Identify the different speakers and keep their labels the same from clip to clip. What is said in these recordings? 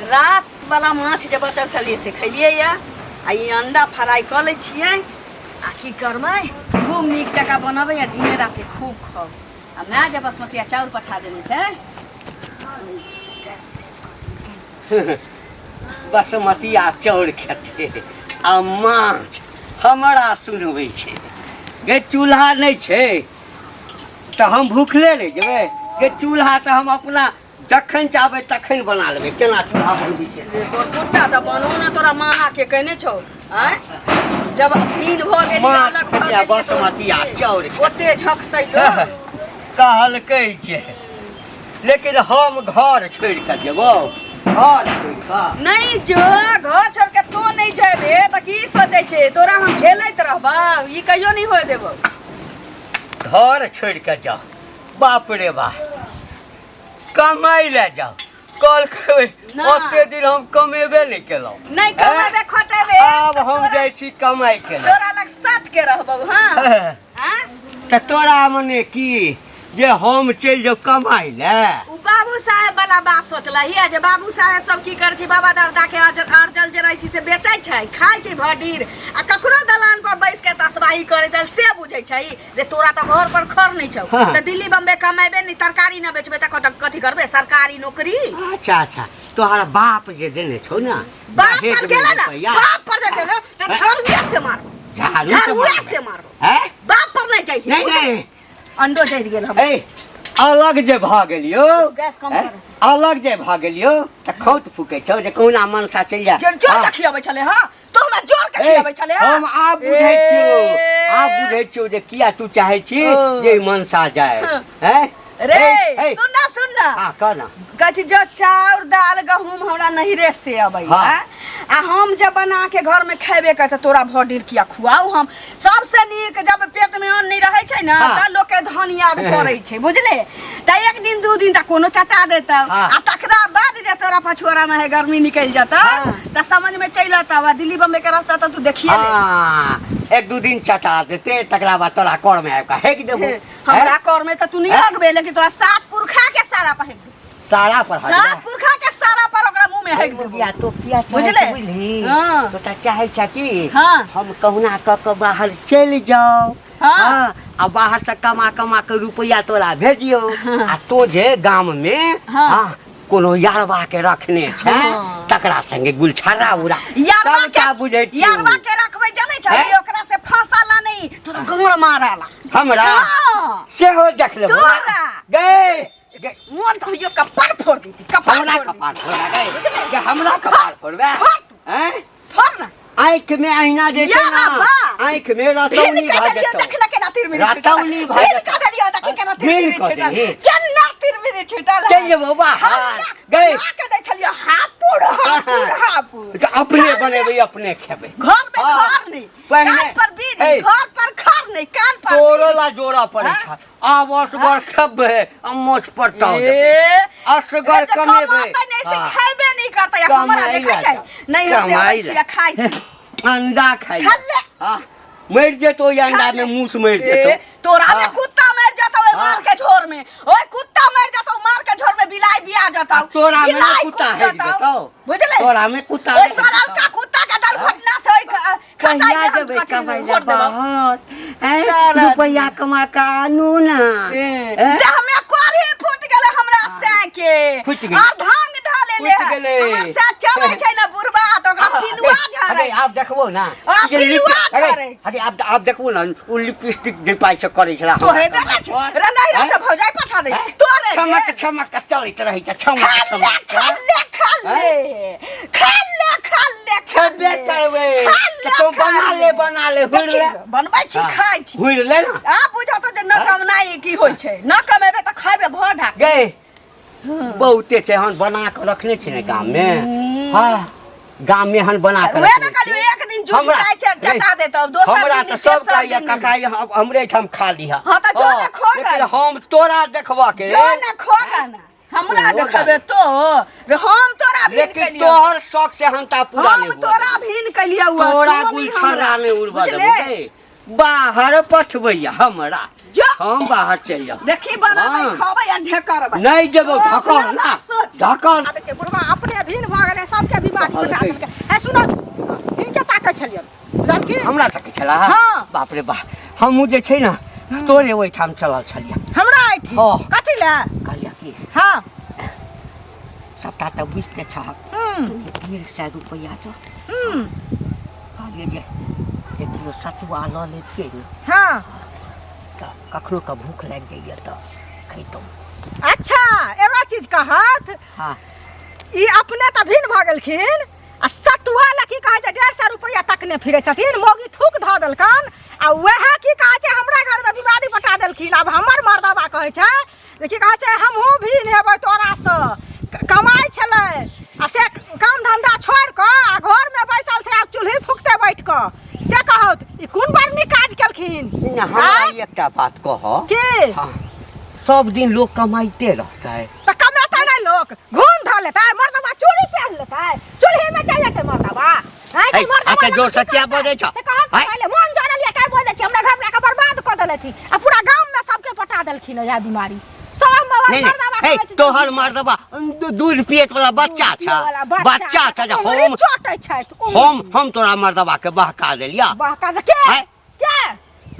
Speaker 1: रात वाला माछ जे बचल छलियै से खैलियै यऽ आ ई अंडा फ्राई कऽ लै छियै आ की करबै खूब नीक जकाँ बनबै आ दिने राति खूब खाउ आ माय जे बसमतिया चाउर पठा देने छै।
Speaker 2: बसमतिया चाउर खेतै आ माछ हमरा सुनबै छै। गे चूल्हा नहि छै तऽ हम भूखले रहि जेबै? गे चूल्हा तऽ हम अपना जखन चाहबै तखन बना लेबै। केना चूल्हा बनबै छै?
Speaker 1: रे तोर कुट्टा तऽ बनो ने तोरा माना के कहने छौ आँय, जब दिन भऽ गेल
Speaker 2: माछ
Speaker 1: अलग भऽ
Speaker 2: खेतिया
Speaker 1: गेलियै तऽ
Speaker 2: बसमतिया चाउर
Speaker 1: ओते झकतै लोक।
Speaker 2: कहलकै जे लेकिन हम घर छोड़ि कऽ जेबौ, घर छोड़ि कऽ
Speaker 1: नहीं जो, घर छोड़ के तू नहीं जेबे तऽ की सोचै छै तोरा हम झेलैत रहबौ? ई कहियो नहीं होए देबौ।
Speaker 2: घर छोड़ि कऽ जाउ, बाप रे बाप, कमाइ लए जाउ कहलकै।
Speaker 1: ना।
Speaker 2: ओते दिन हम कमेबे नहि केलहुँ।
Speaker 1: नहीं कमेबे खटेबे।
Speaker 2: आब हम जाइ छी कमाइ के लेल।
Speaker 1: तोरा लग साथ के रहबौ। हाँ हाँ।
Speaker 2: तऽ तोरा मने की जे हम चलि जाउ कमाइ लए?
Speaker 1: उ बाबू साहेब वाला बात सोचलही है जे बाबू साहेब सब की करै छै, बाबा दादा के अर्जल जे रहै छै से बेचै छै, खाइ छै भडीर आ ककरो दलान पर बैस के तसबाही करै छै, से बुझै छै रे? तोरा तऽ घर पर खर नहि छौ।
Speaker 2: हाँ।
Speaker 1: तऽ दिल्ली बम्बे कमेबे नहि, तरकारी न बेचबे तऽ कथी करबे? सरकारी नौकरी?
Speaker 2: अच्छा अच्छा, तोहर बाप जे देने छौ ना
Speaker 1: बाप
Speaker 2: दहेज
Speaker 1: पर
Speaker 2: में
Speaker 1: गेलै ना।
Speaker 2: रुपैआ।
Speaker 1: बाप पर जे गेलै तऽ झाड़ुए से मारबो।
Speaker 2: झाड़ू से
Speaker 1: झाड़ुए
Speaker 2: मारबै।
Speaker 1: से मारबो।
Speaker 2: हैं?
Speaker 1: बाप पर नहि जाइ।
Speaker 2: नहीं नहीं।
Speaker 1: अंडो जरि गेल हम।
Speaker 2: ए अलग जे भऽ गेलियौ।
Speaker 1: गैस कम
Speaker 2: हैं?
Speaker 1: कर।
Speaker 2: अलग जे भऽ गेलियौ तऽ खौत फूकै छौ जे कहुना मनसा चलि जा।
Speaker 1: जोर
Speaker 2: हाँ।
Speaker 1: के खियाबै छलै। हँ, तो हमरा जोर के
Speaker 2: ए,
Speaker 1: खियाबै छलै। हँ?
Speaker 2: हम आब बुझै छियौ,
Speaker 1: ए।
Speaker 2: आब बुझै छियौ जे किया तू चाहै छी
Speaker 1: ओ।
Speaker 2: जे ई मनसा जाय।
Speaker 1: हाँ।
Speaker 2: हैं?
Speaker 1: रे।
Speaker 2: ए, ए,
Speaker 1: सुन ना, सुन ना।
Speaker 2: हाँ, कह ना।
Speaker 1: कहै छी जो चाउर दाल गहूम हमरा नहिरे से अबै।
Speaker 2: हाँ।
Speaker 1: आ हम जब बना के घर में खेबे करते तोरा भर किया खुआऊ हम? सबसे नीक जब पेट में अन्न नहीं रहै छै ना
Speaker 2: हाँ।
Speaker 1: तऽ लोक के धन याद पड़ै छै, बुझले? तऽ एक दिन दू दिन तऽ कोनो चटा देतौ।
Speaker 2: हाँ।
Speaker 1: आ तकरा बाद जे तोरा पछुआरा में है गर्मी निकलि जेतौ
Speaker 2: हाँ।
Speaker 1: तऽ समझ में चलि अतौ आ दिल्ली बम्बे के रास्ता तऽ तू देखिए ले।
Speaker 2: हाँ, एक दू दिन चटा देते तकरा बाद तोरा कर में आबि कऽ हेक देबो।
Speaker 1: हमरा कर में तऽ तू नहीं
Speaker 2: हैं?
Speaker 1: हगबे, लेकिन तोरा सात पुरखा के सारा पर हेक देबो।
Speaker 2: सारा पर हगबे?
Speaker 1: सात पुरखा के सारा पर ओकरा मुंह में हेक देबो।
Speaker 2: मुगिया तो किया चाहै
Speaker 1: बुझले?
Speaker 2: छै बुझली?
Speaker 1: हाँ।
Speaker 2: तो तऽ चाहै छै कि
Speaker 1: हाँ।
Speaker 2: हम कहुना कऽ कऽ बाहर चलि जाउ।
Speaker 1: हाँ।
Speaker 2: हाँ, आ बाहर से कमा कमा के रुपैआ तोरा भेजियौ आ तो जे गाम में
Speaker 1: हाँ।
Speaker 2: हाँ, कोनो यारवा के रखने छै
Speaker 1: हाँ।
Speaker 2: तकरा संगे गुलछर्रा उड़ा
Speaker 1: यारवा
Speaker 2: सबटा
Speaker 1: के
Speaker 2: बुझै छियौ।
Speaker 1: यारवा के रखबै जानै छै?
Speaker 2: हैं?
Speaker 1: ओकरा से फंसाला नहीं, तोरा गंगड़ माराला।
Speaker 2: हमरा?
Speaker 1: हाँ।
Speaker 2: सेहो देख लेबो।
Speaker 1: तोरा।
Speaker 2: गए गए।
Speaker 1: मोन तो होइयो कपार फोड़ देती, कपार
Speaker 2: हमरा
Speaker 1: फोड़ देती।
Speaker 2: कपार फोड़बे गए? गे हमरा कपार फोड़बे?
Speaker 1: फोड़ तू।
Speaker 2: हैं?
Speaker 1: फोड़ ना।
Speaker 2: आँखि में अहिना जे छै
Speaker 1: या
Speaker 2: ना
Speaker 1: बाबा।
Speaker 2: आँखि में रतौनी
Speaker 1: भिन कऽ
Speaker 2: भऽ
Speaker 1: देलियौ
Speaker 2: जेतौ।
Speaker 1: देख ना केना तिरमिरी छूटल।
Speaker 2: रतौनी भऽ
Speaker 1: भिन
Speaker 2: जेतौ।
Speaker 1: कऽ देलियौ देखी केना
Speaker 2: भिन
Speaker 1: तिरमिरी
Speaker 2: कऽ
Speaker 1: छूटल।
Speaker 2: देलही।
Speaker 1: केना तिरमिरी छूटल।
Speaker 2: चलि जेबौ बाहर गए।
Speaker 1: बना के दै छलियौ हापुड़ हापुड़ हापुड़।
Speaker 2: तऽ अपने बनेबै अपने खेबै।
Speaker 1: घर में
Speaker 2: हाँ।
Speaker 1: घर नहीं,
Speaker 2: पहिने-
Speaker 1: कान पर बीड़ी।
Speaker 2: ए।
Speaker 1: घर पर खर नहीं, कान पर
Speaker 2: तोरो
Speaker 1: बीड़ी।
Speaker 2: ला जोड़ा पड़ै
Speaker 1: हाँ?
Speaker 2: छै। आब असगर खेबै आ मोछ पर टाव देबै।
Speaker 1: ए,
Speaker 2: असगर
Speaker 1: जे
Speaker 2: कमेबै।
Speaker 1: कमातै नहीं से
Speaker 2: हाँ।
Speaker 1: खेबे नहीं करतै आ हमरा
Speaker 2: कमाइ
Speaker 1: देखै
Speaker 2: ला
Speaker 1: छै
Speaker 2: जाओ।
Speaker 1: नहीं हम
Speaker 2: कमाइ
Speaker 1: देबै
Speaker 2: ला।
Speaker 1: छी आ खाइ छी।
Speaker 2: अंडा खाइ
Speaker 1: खा ले।
Speaker 2: हाँ, मरि जेतौ ओहि अंडा में मूस मरि जेतौ।
Speaker 1: ए, तोरा में
Speaker 2: हाँ।
Speaker 1: कुत्ता मर जाता ओए
Speaker 2: हाँ।
Speaker 1: मार के झोर में, ओए कुत्ता मर जाता मार के झोर में, बिलाई बिया जाता।
Speaker 2: आ तोरा में
Speaker 1: बिलाई
Speaker 2: कुत्ता
Speaker 1: कूद
Speaker 2: हेक
Speaker 1: जतौ।
Speaker 2: देतौ।
Speaker 1: बुझले?
Speaker 2: तोरा में कुत्ता
Speaker 1: ओए
Speaker 2: हेक
Speaker 1: सरल
Speaker 2: देतौ।
Speaker 1: का कुत्ता के दल घटना से ओए खटाई
Speaker 2: कहिया
Speaker 1: में हम
Speaker 2: जेबै
Speaker 1: कथी
Speaker 2: कमाइ ला
Speaker 1: घोट देबौ।
Speaker 2: बाहर? हैं?
Speaker 1: सारा
Speaker 2: रुपैआ कमा कऽ आनू ना।
Speaker 1: ए,
Speaker 2: हैं?
Speaker 1: देह में कोढ़ी फूट गेलै हमरा सै के।
Speaker 2: फूटि गेलै।
Speaker 1: और धांग धऽ लेले
Speaker 2: फूटि
Speaker 1: है।
Speaker 2: गेलै।
Speaker 1: हमर सै चलै छै ने बुढ़बा तऽ ओकरा पिलुआ झड़ै
Speaker 2: अरे आब देखबो ना
Speaker 1: आ,
Speaker 2: जे
Speaker 1: पिलुआ
Speaker 2: अरे,
Speaker 1: झड़ै छै।
Speaker 2: अरे आब देखबो ना ओ लिपस्टिक जे पाइ से करै छला।
Speaker 1: तोहे देने छै रे नैहरा से भौजाई पठा दे तोरे।
Speaker 2: छमक छमक के चलैत रहै छै छमक
Speaker 1: खा ले।
Speaker 2: छमक।
Speaker 1: खा ले, खा ले, खा ले, खा ले, खा
Speaker 2: खेबे
Speaker 1: ले।
Speaker 2: करबै।
Speaker 1: खा ले,
Speaker 2: तऽ तू
Speaker 1: खा
Speaker 2: बना ले, बना ले, हुरि ले।
Speaker 1: देखी, बनबै छी
Speaker 2: हाँ,
Speaker 1: खाइ छी।
Speaker 2: हुरि ले ना।
Speaker 1: आ बुझतो जे न कमनाइ की होइ छै, न कमेबै तऽ खैबे भर ढाक।
Speaker 2: गे बहुते छै, हन बना कऽ रखने छै ने गाम में। हाँ, गाम में हन बना कऽ
Speaker 1: उहे ने
Speaker 2: रखने
Speaker 1: कहलियौ
Speaker 2: छै।
Speaker 1: एक दिन झूठ जाइ छै चटा देतौ दोसर
Speaker 2: हमरा
Speaker 1: दिन
Speaker 2: तऽ सब
Speaker 1: तेसर
Speaker 2: कहैया
Speaker 1: दिन।
Speaker 2: काका ये हमरे एहिठाम खा लिहा।
Speaker 1: हाँ, तऽ जो ने खो
Speaker 2: लेकिन
Speaker 1: गन।
Speaker 2: हम तोरा देखबऽ के
Speaker 1: जो ने खोगा ना हमरा
Speaker 2: ओ
Speaker 1: देखबे तो रे हम तोरा भीन
Speaker 2: लेकिन
Speaker 1: केलियौ।
Speaker 2: तोहर शौक से हम ता पूरा
Speaker 1: हम
Speaker 2: नहीं हुआ
Speaker 1: तोरा भीन केलियौ।
Speaker 2: तोरा गुलछर्रा नहीं उड़बा देबो। गे बाहर पठबैया हमरा?
Speaker 1: जो।
Speaker 2: हम बाहर चलि जाउ।
Speaker 1: देखी बनबै
Speaker 2: हाँ।
Speaker 1: खबै आ ढेकरबै।
Speaker 2: नहीं जेबौ।
Speaker 1: ओ,
Speaker 2: ढकल ना
Speaker 1: सोच।
Speaker 2: ढकल।
Speaker 1: आ देखिए बुढ़वा अपने भीन भऽ गेलै। के बीमारी पटा
Speaker 2: कहलकै।
Speaker 1: देलकै। हे सुनो, हिनके ताकै छलियन लड़की।
Speaker 2: हमरा तक छला?
Speaker 1: हाँ।
Speaker 2: बाप रे बाप, हमहूँ जे छै ने तोरे ओहिठाम चलल छलियै।
Speaker 1: हमरा एठी?
Speaker 2: हाँ।
Speaker 1: कथी ले?
Speaker 2: कहलियै कि
Speaker 1: हाँ।
Speaker 2: सबटा तऽ बुझिते छहक। 150 रुपैआ तऽ कहलियै जे 1 किलो सतुआ लऽ लेतियै ने।
Speaker 1: हाँ।
Speaker 2: तऽ कखनो कऽ भूख लागि जाइए तऽ खैतहुँ।
Speaker 1: अच्छा, एगो चीज कहत।
Speaker 2: हाँ।
Speaker 1: ई अपने तऽ भिन्न भऽ गेलखिन आ सतुआ लए की कहै छै 150 रुपैआ तकने फिरै छथिन। मौगी थूक धऽ देलकन आ वएह की कहै छै हमरा घरमे बीमारी पटा देलखिन। आब हमर मर्दबा कहै छै जे की कहै छै हमहूँ भिन्न हेबै तोरासँ। कमाइ छलै आ से काम धंधा छोड़ि कऽ आ घरमे बैसल छै, आब चूल्ही फूकतै बैठ कऽ। से कहत ई कोन बड़ नीक काज केलखिन?
Speaker 2: नहि, हमरा
Speaker 1: आँय?
Speaker 2: एकटा बात कह।
Speaker 1: की?
Speaker 2: हाँ, सब दिन लोक कमाइते रहतै?
Speaker 1: तऽ कमेतै नहि लोक, घूम धऽ लेतै मर्दबा, चूड़ी पहिन लेतै, चूल्ही में चलि जेतै मर्दबा। आँय,
Speaker 2: है,
Speaker 1: मर्दबा
Speaker 2: आके
Speaker 1: लग
Speaker 2: जोर से
Speaker 1: की
Speaker 2: किया
Speaker 1: करतै?
Speaker 2: बजै छह?
Speaker 1: से कहत
Speaker 2: है?
Speaker 1: पहिले मोन जरल ये तैं बजै छी। हमरा घर वाला के बर्बाद कऽ देलथि आ पूरा गाम में सबके पटा देलखिन इएह बीमारी सब।
Speaker 2: नहीं नहीं
Speaker 1: मर्दबा
Speaker 2: हे
Speaker 1: कहै छै जे
Speaker 2: तोहर मर्दबा दूध पियत वाला बच्चा
Speaker 1: दूध
Speaker 2: छ।
Speaker 1: पियैवला
Speaker 2: बच्चा छ जे
Speaker 1: उंगली
Speaker 2: हम
Speaker 1: चटै छथि, उंगली।
Speaker 2: हम तोरा मर्दबा के बहका देलिया।
Speaker 1: बहका दे के?
Speaker 2: है?
Speaker 1: के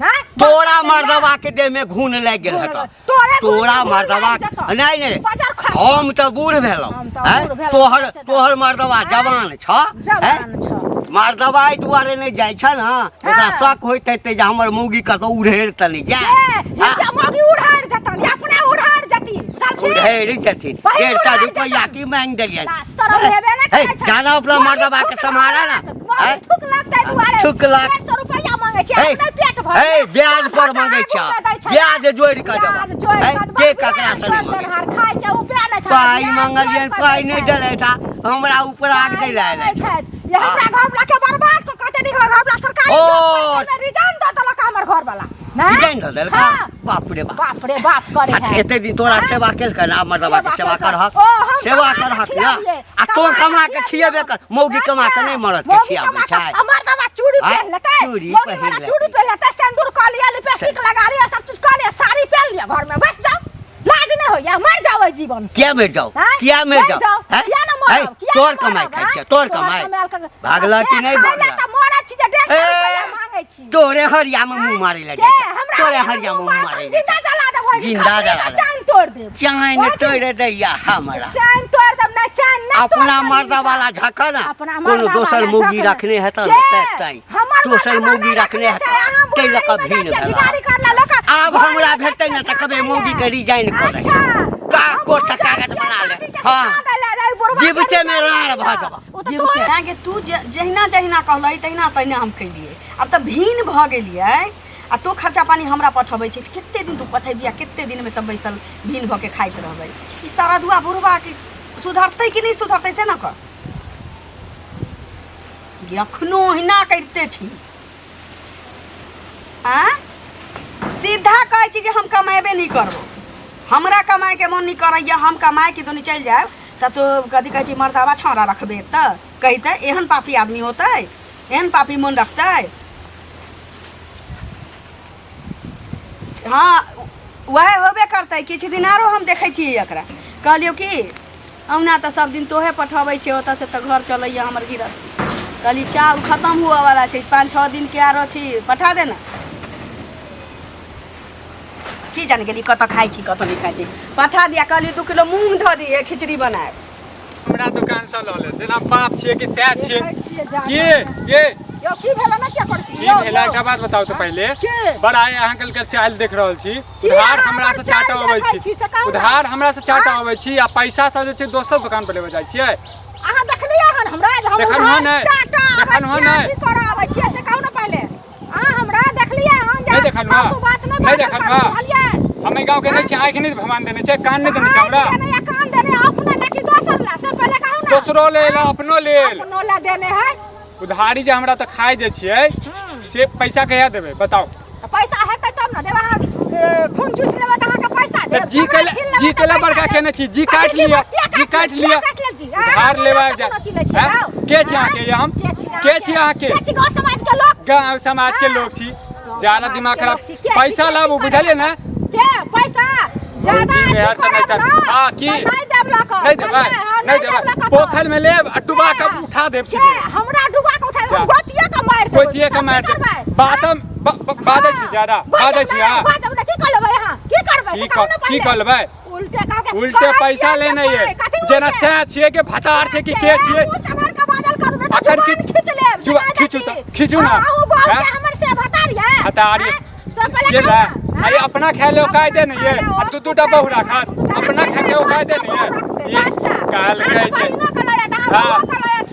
Speaker 1: हैं?
Speaker 2: तोरा मर्दबा के देह में घून लागि गेल हेतौ।
Speaker 1: तोरे घून
Speaker 2: तोरा
Speaker 1: घून
Speaker 2: मर्दबा
Speaker 1: लागि जेतौ।
Speaker 2: नहीं नहीं,
Speaker 1: बाजार खा।
Speaker 2: हम तऽ बूढ़ भेलहुँ।
Speaker 1: हम तऽ
Speaker 2: हैं?
Speaker 1: बूढ़ भेलहुँ,
Speaker 2: तोहर
Speaker 1: बच्चा।
Speaker 2: तोहर मर्दबा
Speaker 1: हैं?
Speaker 2: जवान छ, हैं?
Speaker 1: जवान छ।
Speaker 2: मर्दबा एहि दुआरे नहि जाइ छ ने, ओकरा
Speaker 1: हाँ।
Speaker 2: शक होइत हेतै जे हमर मौगी कतौ उड़ेर तऽ नहि जाय।
Speaker 1: ए, हिनका मौगी उड़ारि जतन, ई अपने उड़ारि जती। चलखिन।
Speaker 2: उड़ेर जथिन।
Speaker 1: पहिल
Speaker 2: 150
Speaker 1: उड़ारि
Speaker 2: रुपैआ
Speaker 1: जतन।
Speaker 2: की मांगि देलियनि?
Speaker 1: ला, शरम हेबे नहि
Speaker 2: हे,
Speaker 1: करै छै।
Speaker 2: जाना अपना
Speaker 1: मौगी
Speaker 2: मर्दबा के
Speaker 1: थूक
Speaker 2: सम्हारा ना।
Speaker 1: लागत, मौगी
Speaker 2: हैं?
Speaker 1: थूक लगतै दुआरे।
Speaker 2: थूक लाग-
Speaker 1: 150 रुपैआ मांगै छै,
Speaker 2: हे,
Speaker 1: अपने पेट भरतै।
Speaker 2: हे, ब्याज पर मांगै
Speaker 1: आगू
Speaker 2: छ।
Speaker 1: मे दै छै।
Speaker 2: ब्याज जोड़ि कऽ देबऽ।
Speaker 1: ब्याज जोड़ि
Speaker 2: हे,
Speaker 1: कऽ देबऽ।
Speaker 2: के ककरा
Speaker 1: ब्याज
Speaker 2: से नहि
Speaker 1: जोड़ि
Speaker 2: मांगै छै?
Speaker 1: देनहार, खाय के उपाय नहि छै।
Speaker 2: पाइ
Speaker 1: ब्याज
Speaker 2: मंगलियनि,
Speaker 1: जोड़ि कऽ
Speaker 2: पाइ
Speaker 1: दै
Speaker 2: नहि
Speaker 1: छै।
Speaker 2: देलथि आ हमरा ऊपर आग दै लए
Speaker 1: पाइ
Speaker 2: आयल।
Speaker 1: मांगै छथि। ये हमरा घर वाला के बर्बाद कऽ कते नीक घर वाला सरकारी
Speaker 2: ओ।
Speaker 1: जॉब पैसा मे रिजाइन दऽ देलक हमर घर वाला। नहि?
Speaker 2: रिजाइन दऽ देलका?
Speaker 1: हाँ।
Speaker 2: बाप रे बाप।
Speaker 1: बाप रे बाप करे
Speaker 2: आ
Speaker 1: है।
Speaker 2: एते दिन तोरा
Speaker 1: हाँ?
Speaker 2: सेवा केलकै ने, आब मर्दबा के सेवा
Speaker 1: केलकै।
Speaker 2: करहक।
Speaker 1: ओ, हम
Speaker 2: सेवा
Speaker 1: कमा के
Speaker 2: करहक ना।
Speaker 1: खियाबियै।
Speaker 2: आ तो कमा के खियेबे कर, मौगी कमा के
Speaker 1: अच्छा,
Speaker 2: नहीं मरद के
Speaker 1: मौगी
Speaker 2: खियाबै
Speaker 1: कमा के-
Speaker 2: छै।
Speaker 1: आ मर्दबा चूड़ी
Speaker 2: आँय?
Speaker 1: पहिन लेतै।
Speaker 2: चूड़ी
Speaker 1: मौगी
Speaker 2: पहिन
Speaker 1: वाला
Speaker 2: लेतै।
Speaker 1: चूड़ी पहिन लेतै, सिंदूर कऽ लिअ, लिपस्टिक लगा लिअ, सब चीज कऽ लिअ, साड़ी पहिन लिअ, घर में बस जाउ। लाज नहि होइया? मर जाओ एहि जीवन से।
Speaker 2: किया मरि जाउ?
Speaker 1: आँय?
Speaker 2: किया मरि
Speaker 1: मरि
Speaker 2: जाउ?
Speaker 1: जाउ।
Speaker 2: हैं?
Speaker 1: किया ने मरब?
Speaker 2: हैं?
Speaker 1: किया
Speaker 2: तोर
Speaker 1: ने
Speaker 2: कमाइ
Speaker 1: मरब,
Speaker 2: खाइ
Speaker 1: आँय?
Speaker 2: छियै, तोर
Speaker 1: तोहर
Speaker 2: कमाइ।
Speaker 1: कमायल कमाइ।
Speaker 2: भागलह कि
Speaker 1: से
Speaker 2: नहि
Speaker 1: खाइ लए
Speaker 2: भागलह?
Speaker 1: तऽ मरै छी जे 150
Speaker 2: ए,
Speaker 1: रुपैआ मांगै छी।
Speaker 2: तोरे हरिया में मुंह मारै लए
Speaker 1: के
Speaker 2: जाइ छै।
Speaker 1: हमरा
Speaker 2: तोरे
Speaker 1: हरिया में
Speaker 2: हरिया में
Speaker 1: मुँह
Speaker 2: मुंह
Speaker 1: मारत,
Speaker 2: मारै
Speaker 1: हम
Speaker 2: लए
Speaker 1: जिंदा
Speaker 2: जाइ छै।
Speaker 1: जला देब ओहि दिन,
Speaker 2: जिंदा
Speaker 1: खपरी
Speaker 2: जला
Speaker 1: से
Speaker 2: देब।
Speaker 1: चान तोड़ देब।
Speaker 2: चैन
Speaker 1: ओहि दिन
Speaker 2: तोड़ि दैया हमरा।
Speaker 1: चैन तोड़ देब नहि, चैन नहि
Speaker 2: अपना
Speaker 1: तोड़तै
Speaker 2: मर्दा
Speaker 1: हिनका।
Speaker 2: वाला झका ना,
Speaker 1: अपना
Speaker 2: कोनो
Speaker 1: मर्दा
Speaker 2: दोसर
Speaker 1: वाला
Speaker 2: मौगी
Speaker 1: झका।
Speaker 2: रखने हेतऽ
Speaker 1: के?
Speaker 2: ने, तैं तैं।
Speaker 1: हमर
Speaker 2: दोसर
Speaker 1: मर्दा
Speaker 2: मौगी
Speaker 1: वाला
Speaker 2: रखने
Speaker 1: रखने छै,
Speaker 2: हेतऽ,
Speaker 1: अहाँ
Speaker 2: ताहि लऽ कऽ
Speaker 1: बुढ़ारी मे
Speaker 2: भिन्न
Speaker 1: जाइ छियै,
Speaker 2: भेलऽ।
Speaker 1: भिखारी करला लोक
Speaker 2: आब
Speaker 1: घर
Speaker 2: हमरा
Speaker 1: मे
Speaker 2: भेटतै ने
Speaker 1: बैठ
Speaker 2: तऽ
Speaker 1: के
Speaker 2: कबे
Speaker 1: झाँकैया।
Speaker 2: मौगी के रिजाइन कऽ दे।
Speaker 1: अच्छा,
Speaker 2: का
Speaker 1: हम
Speaker 2: कोर्ट से
Speaker 1: जाइ
Speaker 2: कागज
Speaker 1: छियै,
Speaker 2: बना ले।
Speaker 1: माटी के
Speaker 2: हाँ।
Speaker 1: सिखा दै लए, एहि बुढ़बा के
Speaker 2: जीविते में
Speaker 1: रिजाइन
Speaker 2: राड़
Speaker 1: कऽ
Speaker 2: भऽ
Speaker 1: दिअ।
Speaker 2: जेबऽ।
Speaker 1: ओ तऽ
Speaker 2: जीविते।
Speaker 1: तोरे
Speaker 3: अहाँके तू जहिना जहिना कहलही तहिना तहिना हम केलियै। आब तऽ भिन्न भऽ गेलियै आ तू खर्चा पानी हमरा पठबै छै। कते दिन तू पठेबही आ कते दिनमे तब बैसल भिन्न भऽ के खाइत रहबै? ई सरधुआ बुढ़बा के सुधरतै कि नहि सुधरतै से ने कह। एखनो ओहिना करिते छी। आँ, सीधा कहै छी कि हम कमेबे नहि करबो, हमरा कमाइके मोन नहि करैए, हम कमाइ के दुनू चलि जायब तऽ तू कथी कहै छी मर्दाबा छौड़ा रखबे तऽ कहितै एहन पापी आदमी होतै, एहन पापी मोन रखतै? हाँ, वएह होबे करतै। किछु दिन आरो हम देखै छियै एकरा। कहलियौ कि अहुना तऽ सब दिन तोहे पठबै छै, ओतऽसँ तऽ घर चलैए हमर गिरहस्थी। कहली चाउर खतम हुअवला छै, 5-6 दिनके आरो छी, पठा दे ने। की जान गेली कतऽ खाइ छी कतऽ नहि खाइ छी। पठा दिया। कहली 2 किलो मूँग धऽ दिहे, खिचड़ी बनायब।
Speaker 4: हमरा दुकान से लऽ ले, जेना बाप छियै कि सएह छियै।
Speaker 1: देखै छियै जा
Speaker 4: के
Speaker 1: कऽ।
Speaker 4: के
Speaker 1: यौ, की भेलै ने, किया करै छी?
Speaker 4: की
Speaker 1: यौ,
Speaker 4: भेलै?
Speaker 1: यौ।
Speaker 4: एकटा बात बताउ तऽ पहिले।
Speaker 1: के?
Speaker 4: बड़ा अहाँ के चालि देख रहल छी।
Speaker 1: की
Speaker 4: उधार
Speaker 1: अहाँ
Speaker 4: हमरा से
Speaker 1: हमर
Speaker 4: चाटा
Speaker 1: चालि
Speaker 4: अबै
Speaker 1: देखै
Speaker 4: छी
Speaker 1: छी से कहू ने।
Speaker 4: उधार हमरा से चाटा
Speaker 1: आँय?
Speaker 4: अबै छी आ पैसा सब जे छै दोसर दुकान पर लेबे जाइ छियै।
Speaker 1: अहाँ देखलियै हन हमरा जे हम
Speaker 4: देखलहुँ
Speaker 1: उधार
Speaker 4: नहि।
Speaker 1: चाटा आबै
Speaker 4: देखलहुँ
Speaker 1: छियै,
Speaker 4: नहि।
Speaker 1: अथी करऽ आबै छियै से कहू ने पहिले। अहाँ हमरा देखलियै हन जे
Speaker 4: नहि देखलहुँ।
Speaker 1: फालतू बात नहि
Speaker 4: नहि
Speaker 1: बाजल
Speaker 4: देखलहुँ।
Speaker 1: करू, बुझलियै?
Speaker 4: हम एहि गाँव के नहि छी? आँखि नहि भगवान देने छै? कान नहि देने छै हमरा?
Speaker 1: आँखि देने या कान देने, अपने ले कि दोसर ले, से पहिले कहू ने।
Speaker 4: दोसरो लेल, अपनो लेल।
Speaker 1: अपनो ले देने है।
Speaker 4: उधारी जे हमरा तऽ खाइ जे छियै से पैसा कहिया देबै, बताउ?
Speaker 1: तऽ पैसा हेतै तब ने देब। अहाँ खून चूसि लेबै तऽ अहाँके पैसा
Speaker 4: तऽ
Speaker 1: देब।
Speaker 4: जी
Speaker 1: चमड़ा
Speaker 4: कैला
Speaker 1: छीन लेबै
Speaker 4: जी
Speaker 1: तऽ
Speaker 4: कैला
Speaker 1: पैसा
Speaker 4: बड़का
Speaker 1: देब।
Speaker 4: केने छी? जी
Speaker 1: कथी
Speaker 4: काटि
Speaker 1: जी
Speaker 4: लिअ।
Speaker 1: किया
Speaker 4: जी काटि
Speaker 1: किया
Speaker 4: लिअ।
Speaker 1: काटि लेब जी?
Speaker 4: उधार
Speaker 1: अहाँ
Speaker 4: लेबै
Speaker 1: हमरा
Speaker 4: जा
Speaker 1: से कोनो चिन्है छियै,
Speaker 4: हैं?
Speaker 1: आउ।
Speaker 4: के छी
Speaker 1: आँय?
Speaker 4: अहाँके? हम
Speaker 1: के छी
Speaker 4: के छी अहाँके?
Speaker 1: के छी गाँव समाज के लोक?
Speaker 4: गाँव समाज के
Speaker 1: हाँ।
Speaker 4: लोग छी।
Speaker 1: गाँव
Speaker 4: ज्यादा
Speaker 1: समाज
Speaker 4: दिमाग
Speaker 1: के
Speaker 4: खराब
Speaker 1: लोक छी। के छी,
Speaker 4: पैसा
Speaker 1: के छी
Speaker 4: लाबू,
Speaker 1: करे
Speaker 4: बुझलियै ने?
Speaker 1: के पैसा ज्यादा
Speaker 4: बहुत दिन
Speaker 1: अथी
Speaker 4: बिहार
Speaker 1: करब
Speaker 4: समय
Speaker 1: ना,
Speaker 4: हाँ, की?
Speaker 1: तऽ नहि देब लऽ कऽ।
Speaker 4: नहि देबै?
Speaker 1: हाँ,
Speaker 4: नहीं देबै पोखर में लेब आ डुबा के उठा देब
Speaker 1: के
Speaker 4: सीधे
Speaker 1: हमरा डुबा के उठा
Speaker 4: जा।
Speaker 1: देब गोतिया के मारि देब
Speaker 4: गोतिये के मारि देब बातम बाजै छी ज्यादा बाजै छी हां
Speaker 1: बाजब ने की कर लेबै अहाँ की करबै
Speaker 4: की
Speaker 1: से कहू ने
Speaker 4: की
Speaker 1: पहिले
Speaker 4: कर लेबै
Speaker 1: उल्टे कह के
Speaker 4: उल्टे
Speaker 1: कहै
Speaker 4: पैसा
Speaker 1: छियै
Speaker 4: लेने
Speaker 1: जे
Speaker 4: ये
Speaker 1: पाइ, कथी
Speaker 4: जेना
Speaker 1: उल्टे?
Speaker 4: सएह छियै कि भतार छै कि के छियै
Speaker 1: मुँह सम्हार के बाजल करू नहि तऽ
Speaker 4: अखन
Speaker 1: जुबान
Speaker 4: खींच-
Speaker 1: खींच लेब
Speaker 4: जुबान
Speaker 1: सका
Speaker 4: खींचू
Speaker 1: जाइ
Speaker 4: तऽ,
Speaker 1: छी।
Speaker 4: खींचू ना।
Speaker 1: हाँ, अहूँ बहु
Speaker 4: हैं?
Speaker 1: के हमर से भतार ये
Speaker 4: भतार ये।
Speaker 1: हैं? सब पहिले
Speaker 4: के
Speaker 1: कहू
Speaker 4: ला
Speaker 1: ना,
Speaker 4: आई
Speaker 1: हैं?
Speaker 4: अपना खाए ले औकात नहीं है आ दू दूटा बहु राखत अपना खाए के औकात नहीं है ये कहलकै जे हाँ